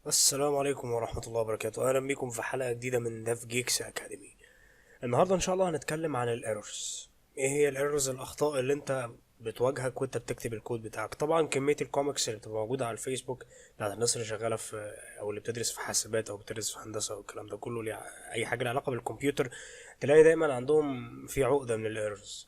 السلام عليكم ورحمة الله وبركاته. أهلا بكم في حلقة جديدة من Dev Geeks Academy. النهاردة إن شاء الله هنتكلم عن ال errors. إيه هي ال errors؟ الأخطاء اللي أنت بتواجهك وأنت بتكتب الكود بتاعك. طبعا كمية الكوميكس اللي بتبقى موجودة على الفيسبوك بتاعت الناس اللي شغالة في أو اللي بتدرس في حاسبات أو بتدرس في هندسة والكلام ده كله، ليه أي حاجة لها علاقة بالكمبيوتر، تلاقي دايما عندهم في عقدة من ال errors.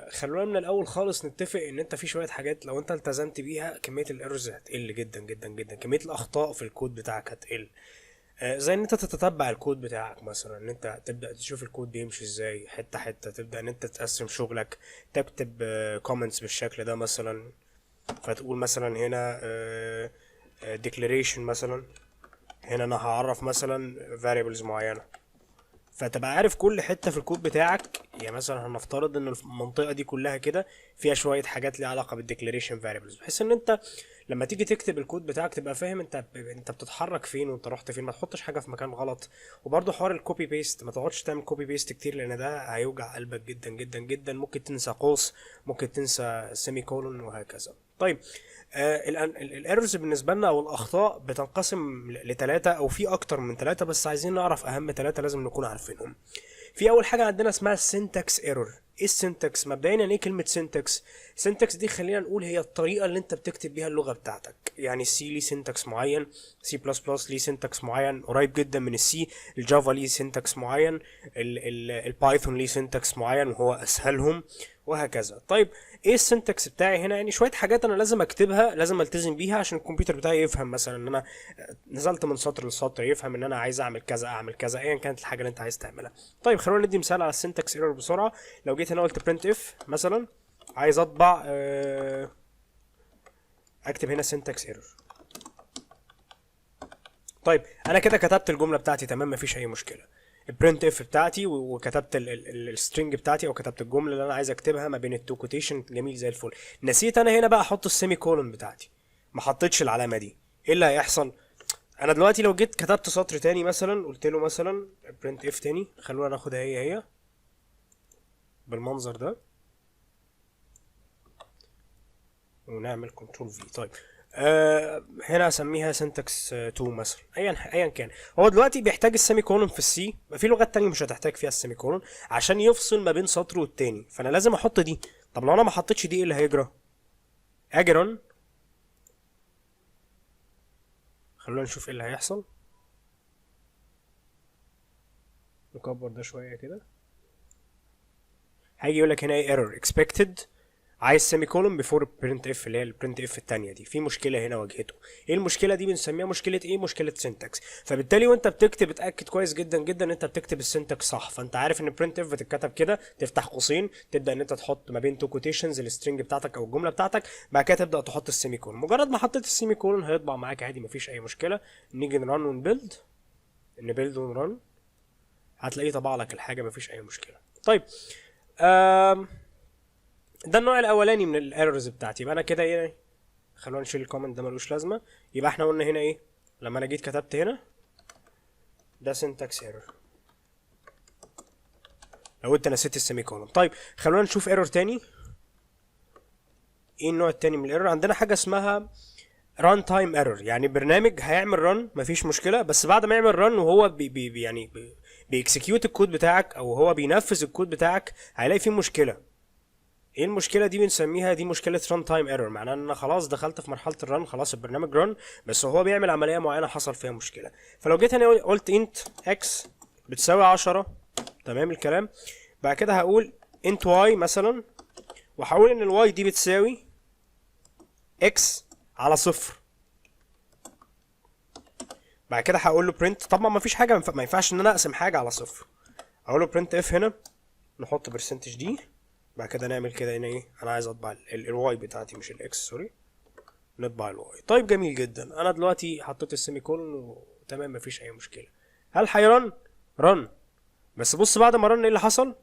خلونا من الاول خالص نتفق ان انت في شوية حاجات لو انت التزمت بيها كمية ال errors هتقل جدا جدا جدا، كمية الاخطاء في الكود بتاعك هتقل. زي ان انت تتتبع الكود بتاعك مثلا، ان انت تبدا تشوف الكود بيمشي ازاي حتة حته، تبدا ان انت تقسم شغلك، تكتب comments بالشكل ده مثلا، فتقول مثلا هنا declaration مثلا، هنا انا هعرف مثلا variables معينه، فتبقى عارف كل حتة في الكود بتاعك. يعني مثلا هنفترض ان المنطقة دي كلها كده فيها شوية حاجات ليها علاقة بال declaration variables، بحيث ان انت لما تيجي تكتب الكود بتاعك تبقى فاهم انت بتتحرك فين وانت رحت فين، ما تحطش حاجة في مكان غلط. وبرده حوار ال copy paste، ما تقعدش تعمل copy paste كتير لان ده هيوجع قلبك جدا جدا جدا، ممكن تنسى قوس، ممكن تنسى semicolon وهكذا. طيب، ال errors بالنسبة لنا او الاخطاء بتنقسم لثلاثة او في اكتر من ثلاثه، بس عايزين نعرف اهم ثلاثة لازم نكون عارفينهم. في اول حاجة عندنا اسمها ال syntax error. ايه ال syntax؟ مبدئيا يعني ايه كلمة syntax؟ syntax دي خلينا نقول هي الطريقة اللي انت بتكتب بيها اللغة بتاعتك. يعني ال C ليه syntax معين، C plus plus ليه syntax معين قريب جدا من ال C، ال Java ليه syntax معين، ال Python ليه syntax معين وهو اسهلهم، وهكذا. طيب، ايه ال syntax بتاعي هنا؟ يعني شوية حاجات انا لازم اكتبها، لازم التزم بيها عشان الكمبيوتر بتاعي يفهم مثلا ان انا نزلت من سطر لسطر، يفهم ان انا عايز اعمل كذا اعمل كذا، ايا كانت الحاجة اللي انت عايز تعملها. طيب، خلونا ندي مثال على ال syntax error بسرعه. لو جيت هنا قلت printf مثلا، عايز اطبع، اكتب هنا syntax error. طيب، انا كده كتبت الجملة بتاعتي تمام، مفيش اي مشكله، ال printf بتاعتي وكتبت ال string بتاعتي او كتبت الجملة اللي انا عايز اكتبها ما بين ال two quotation، جميل زي الفل. نسيت انا هنا بقى احط ال semicolon بتاعتي، ما حطيتش العلامة دي. ايه اللي هيحصل؟ انا دلوقتي لو جيت كتبت سطر تاني مثلا، قلت له مثلا printf تاني، خلونا ناخدها هي هي بالمنظر ده ونعمل control V. طيب، هنا اسميها syntax 2 مثلا، ايا كان. هو دلوقتي بيحتاج ال semicolon في ال C، في لغات تانية مش هتحتاج فيها ال semicolon عشان يفصل ما بين سطر والتاني، فانا لازم احط دي. طب لو انا ما حطيتش دي ايه اللي هيجرى؟ اجي run، خلونا نشوف ايه اللي هيحصل. نكبر ده شوية كده. هيجي يقول لك هنا ايه؟ error expected، عايز semicolon before printf، اللي هي ال printf الثانية دي. في مشكلة هنا واجهته. ايه المشكلة دي؟ بنسميها مشكلة ايه؟ مشكلة syntax. فبالتالي وانت بتكتب اتاكد كويس جدا جدا ان انت بتكتب ال syntax صح. فانت عارف ان printf بتتكتب كده، تفتح قوسين، تبدا ان انت تحط ما بين two quotations ال string بتاعتك او الجملة بتاعتك، بعد كده تبدا تحط ال semicolon. مجرد ما حطيت ال semicolon هيطبع معاك عادي، مفيش اي مشكلة. نيجي ن run ون build، ن build ون run، هتلاقيه طبع لك الحاجه، مفيش اي مشكلة. طيب، ده النوع الاولاني من ال errors بتاعتي. يبقى انا كده ايه؟ خلونا نشيل ال comment ده ملوش لازمه. يبقى احنا قلنا هنا ايه لما انا جيت كتبت هنا؟ ده syntax error لو انت نسيت ال semicolon. طيب، خلونا نشوف error تاني. ايه النوع التاني من ال error؟ عندنا حاجة اسمها run time error، يعني برنامج هيعمل run مفيش مشكله، بس بعد ما يعمل run وهو بي بي يعني بي execute الكود بتاعك او هو بينفذ الكود بتاعك هيلاقي فيه مشكله. ايه المشكلة دي؟ بنسميها دي مشكلة run time error. معناها ان انا خلاص دخلت في مرحلة ال run، خلاص البرنامج run، بس هو بيعمل عملية معينة حصل فيها مشكله. فلو جيت هنا قلت int x بتساوي 10، تمام الكلام، بعد كده هقول int y مثلا، وهقول ان ال y دي بتساوي x على 0. بعد كده هقول له print، طبعا ما فيش حاجه، ما ينفعش ان انا اقسم حاجة على 0. اقول له printf، هنا نحط percentage d، بعد كده نعمل كده هنا ايه؟ انا عايز اطبع ال y بتاعتي مش ال x، sorry، نطبع ال y. طيب، جميل جدا. انا دلوقتي حطيت ال semicolon وتمام، مفيش اي مشكله. هل هي run؟ run. بس بص، بعد ما run ايه اللي حصل؟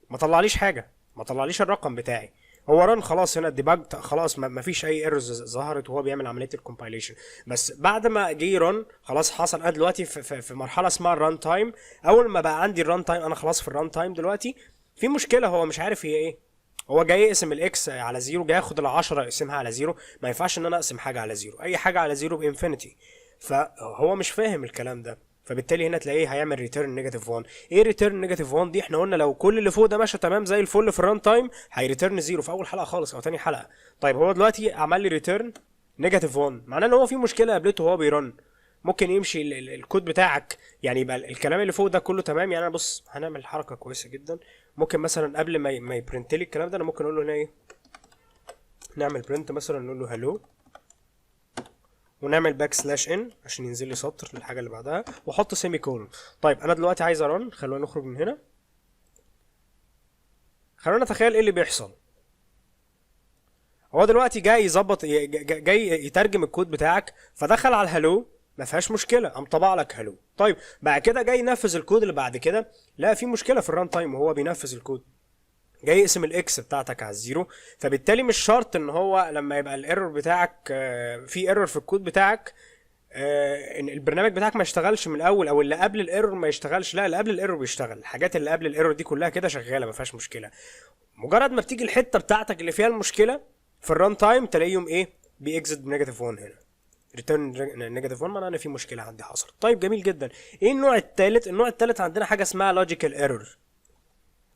ما طلعليش حاجه، ما طلعليش الرقم بتاعي. هو run خلاص، هنا ال debug خلاص، ما فيش اي errors ظهرت وهو بيعمل عملية ال compilation، بس بعد ما جه run خلاص حصل. انا دلوقتي في مرحلة اسمها ال run time. اول ما بقى عندي ال run time، انا خلاص في ال run time دلوقتي، في مشكلة هو مش عارف هي ايه. هو جاي يقسم ال x على 0، جاي ياخد ال 10 يقسمها على 0. ما ينفعش ان انا اقسم حاجة على 0، اي حاجة على 0 ب infinity. فهو مش فاهم الكلام ده، فبالتالي هنا تلاقيه هيعمل return negative 1. ايه return negative 1 دي؟ احنا قلنا لو كل اللي فوق ده ماشي تمام زي الفل في ال run time هي return zero في اول حلقة خالص او تاني حلقه. طيب هو دلوقتي عمل لي return negative 1، معناه ان هو في مشكلة قابلته وهو بي run. ممكن يمشي الكود بتاعك، يعني يبقى الكلام اللي فوق ده كله تمام. يعني انا بص، هنعمل حركة كويسة جدا. ممكن مثلا قبل ما ي print لي الكلام ده، انا ممكن اقول له هنا ايه؟ نعمل print مثلا، نقول له hello ونعمل backslash n عشان ينزل لي سطر للحاجة اللي بعدها، واحط semicolon. طيب انا دلوقتي عايز ا run. خلونا نخرج من هنا. خلونا نتخيل ايه اللي بيحصل. هو دلوقتي جاي يظبط، جاي يترجم الكود بتاعك، فدخل على ال hello، ما فيهاش مشكله، قام طبع لك hello. طيب بعد كده جاي ينفذ الكود اللي بعد كده، لا، في مشكلة في ال run time وهو بينفذ الكود، جاي يقسم ال x بتاعتك على ال zero. فبالتالي مش شرط ان هو لما يبقى ال error بتاعك، في error في الكود بتاعك، ان البرنامج بتاعك ما يشتغلش من الاول، او اللي قبل ال error ما يشتغلش. لا، اللي قبل ال error بيشتغل. الحاجات اللي قبل ال error دي كلها كده شغاله، ما فيهاش مشكله. مجرد ما بتيجي الحتة بتاعتك اللي فيها المشكلة في ال run time، تلاقيهم ايه؟ بي exit ب negative 1 هنا، return negative 1، معناه ان في مشكلة عندي حصلت. طيب جميل جدا. ايه النوع الثالث؟ النوع الثالث عندنا حاجة اسمها logical error،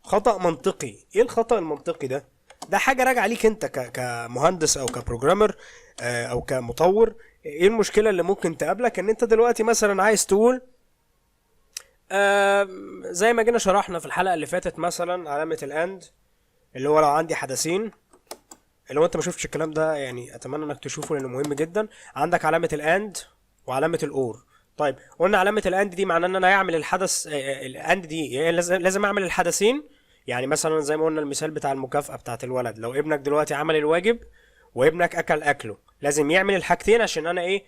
خطأ منطقي. ايه الخطأ المنطقي ده؟ ده حاجة راجعة ليك انت كمهندس او ك programmer او كمطور. ايه المشكلة اللي ممكن تقابلك؟ ان انت دلوقتي مثلا عايز تقول زي ما جينا شرحنا في الحلقة اللي فاتت مثلا علامة ال and، اللي هو لو عندي حدثين. لو انت ما شفتش الكلام ده، يعني اتمنى انك تشوفه لانه مهم جدا. عندك علامة ال and وعلامة ال or. طيب قلنا علامة ال and دي معناه ان انا يعمل الحدث، ال and دي يعني لازم اعمل الحدثين. يعني مثلا زي ما قلنا المثال بتاع المكافأة بتاعت الولد، لو ابنك دلوقتي عمل الواجب وابنك اكل اكله، لازم يعمل الحاجتين عشان انا ايه؟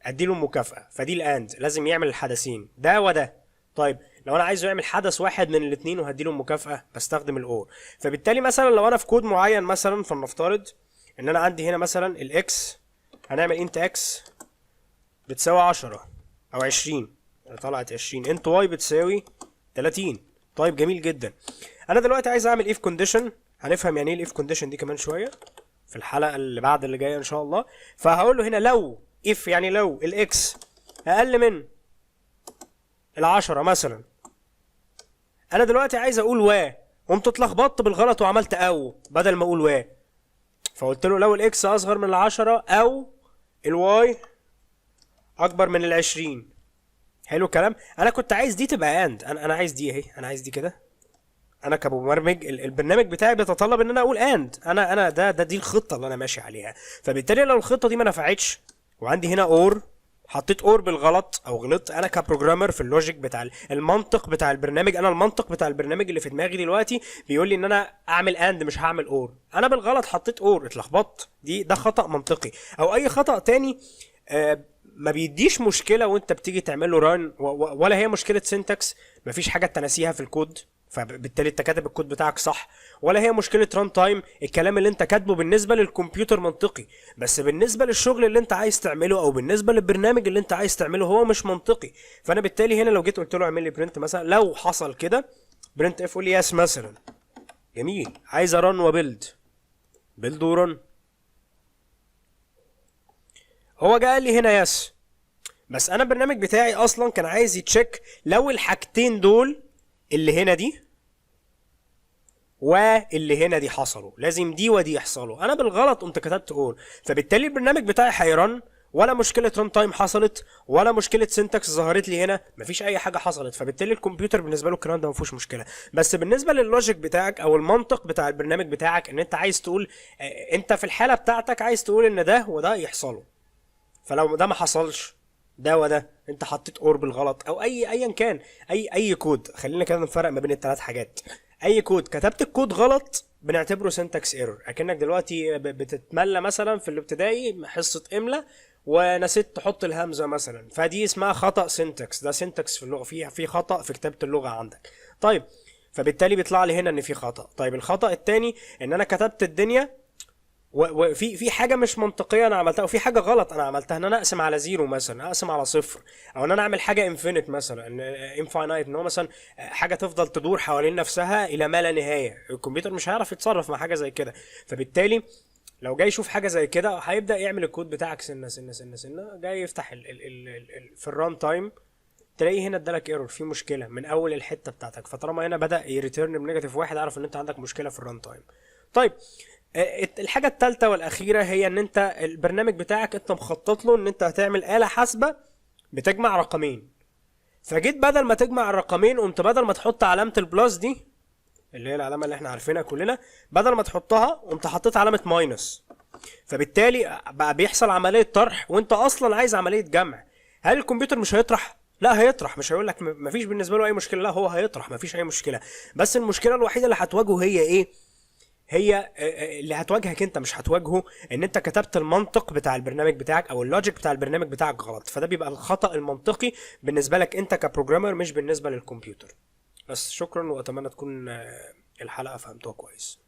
اديله مكافأة. فدي ال and، لازم يعمل الحدثين ده وده. طيب لو انا عايزه يعمل حدث واحد من الاثنين وهديله مكافأة، بستخدم ال or. فبالتالي مثلا لو انا في كود معين مثلا، فلنفترض ان انا عندي هنا مثلا ال x، هنعمل int x بتساوي 10 او 20، طلعت 20، int y بتساوي 30. طيب جميل جدا. انا دلوقتي عايز اعمل if condition. هنفهم يعني ايه ال if condition دي كمان شوية في الحلقة اللي بعد اللي جاية ان شاء الله. فهقول له هنا لو if، يعني لو ال x اقل من ال10 مثلا. انا دلوقتي عايز اقول و، قمت اتلخبطت بالغلط وعملت او بدل ما اقول و. فقلت له لو ال x اصغر من ال10 او ال y اكبر من ال20. حلو الكلام. انا كنت عايز دي تبقى and. انا عايز دي اهي، انا عايز دي كده. انا كمبرمج البرنامج بتاعي بيتطلب ان انا اقول and. انا ده ده دي الخطة اللي انا ماشي عليها. فبالتالي لو الخطة دي ما نفعتش وعندي هنا or، حطيت or بالغلط او غلطت انا ك programmer في ال logic بتاع المنطق بتاع البرنامج، انا المنطق بتاع البرنامج اللي في دماغي دلوقتي بيقول لي ان انا اعمل and مش هعمل or، انا بالغلط حطيت or، اتلخبطت، ده خطأ منطقي. او اي خطأ تاني ما بيديش مشكلة وانت بتيجي تعمل له run، ولا هي مشكلة syntax، مفيش حاجة تنسيها في الكود، فبالتالي انت كاتب الكود بتاعك صح، ولا هي مشكلة run time، الكلام اللي انت كاتبه بالنسبة للكمبيوتر منطقي، بس بالنسبة للشغل اللي انت عايز تعمله او بالنسبة للبرنامج اللي انت عايز تعمله هو مش منطقي. فانا بالتالي هنا لو جيت قلت له اعمل لي print مثلا، لو حصل كده printf قول لي yes مثلا. جميل. عايز ا run و build، build و run. هو جه قال لي هنا yes، بس انا البرنامج بتاعي اصلا كان عايز ي check لو الحاجتين دول اللي هنا دي واللي هنا دي حصلوا، لازم دي ودي يحصلوا. انا بالغلط قمت كتبت or، فبالتالي البرنامج بتاعي هي run، ولا مشكلة run time حصلت ولا مشكلة syntax ظهرت لي هنا، مفيش اي حاجة حصلت. فبالتالي الكمبيوتر بالنسبة له الكلام ده ما فيهوش مشكله، بس بالنسبة لل logic بتاعك او المنطق بتاع البرنامج بتاعك، ان انت عايز تقول انت في الحالة بتاعتك عايز تقول ان ده وده يحصلوا، فلو ده ما حصلش، ده وده، انت حطيت or بالغلط او ايا كان اي كود. خلينا كده نفرق ما بين الثلاث حاجات. اي كود كتبت الكود غلط بنعتبره syntax error. اكنك دلوقتي بتتملى مثلا في الابتدائي حصة املا ونسيت تحط الهمزة مثلا، فدي اسمها خطا syntax. ده syntax في اللغه، في خطا في كتابه اللغة عندك. طيب فبالتالي بيطلع لي هنا ان في خطا. طيب الخطا الثاني ان انا كتبت الدنيا وفي حاجة مش منطقية انا عملتها، وفي حاجة غلط انا عملتها، ان انا اقسم على zero مثلا، اقسم على صفر، او ان انا اعمل حاجة infinite مثلا، ان infinite، ان هو مثلا حاجة تفضل تدور حوالين نفسها الى ما لا نهايه. الكمبيوتر مش هيعرف يتصرف مع حاجة زي كده. فبالتالي لو انا جيت قلت له هنا print لو جاي يشوف حاجة زي كده هيبدا يعمل الكود بتاعك سنة سنة سنة سنه، جاي يفتح ال ال ال ال في ال run time تلاقيه هنا ادالك error، في مشكلة من اول الحتة بتاعتك. فطالما هنا بدا ي return ب negative 1، اعرف ان انت عندك مشكلة في ال run time. طيب، الحاجة الثالثة والاخيرة هي ان انت البرنامج بتاعك انت مخطط له ان انت هتعمل اله حاسبه بتجمع رقمين، فجيت بدل ما تجمع الرقمين قمت بدل ما تحط علامة ال plus دي اللي هي العلامة اللي احنا عارفينها كلنا، بدل ما تحطها قمت حطيت علامة minus، فبالتالي بقى بيحصل عملية طرح وانت اصلا عايز عملية جمع. هل الكمبيوتر مش هيطرح؟ لا، هيطرح، مش هيقول لك مفيش بالنسبة له اي مشكله، لا هو هيطرح، مفيش اي مشكله. بس المشكلة الوحيدة اللي هتواجهه هي ايه؟ هي اللي هتواجهك انت مش هتواجهه، ان انت كتبت المنطق بتاع البرنامج بتاعك او ال logic بتاع البرنامج بتاعك غلط، فده بيبقى الخطأ المنطقي بالنسبة لك انت ك programmer مش بالنسبة للكمبيوتر. بس شكرا، واتمنى تكون الحلقة فهمتوها كويس.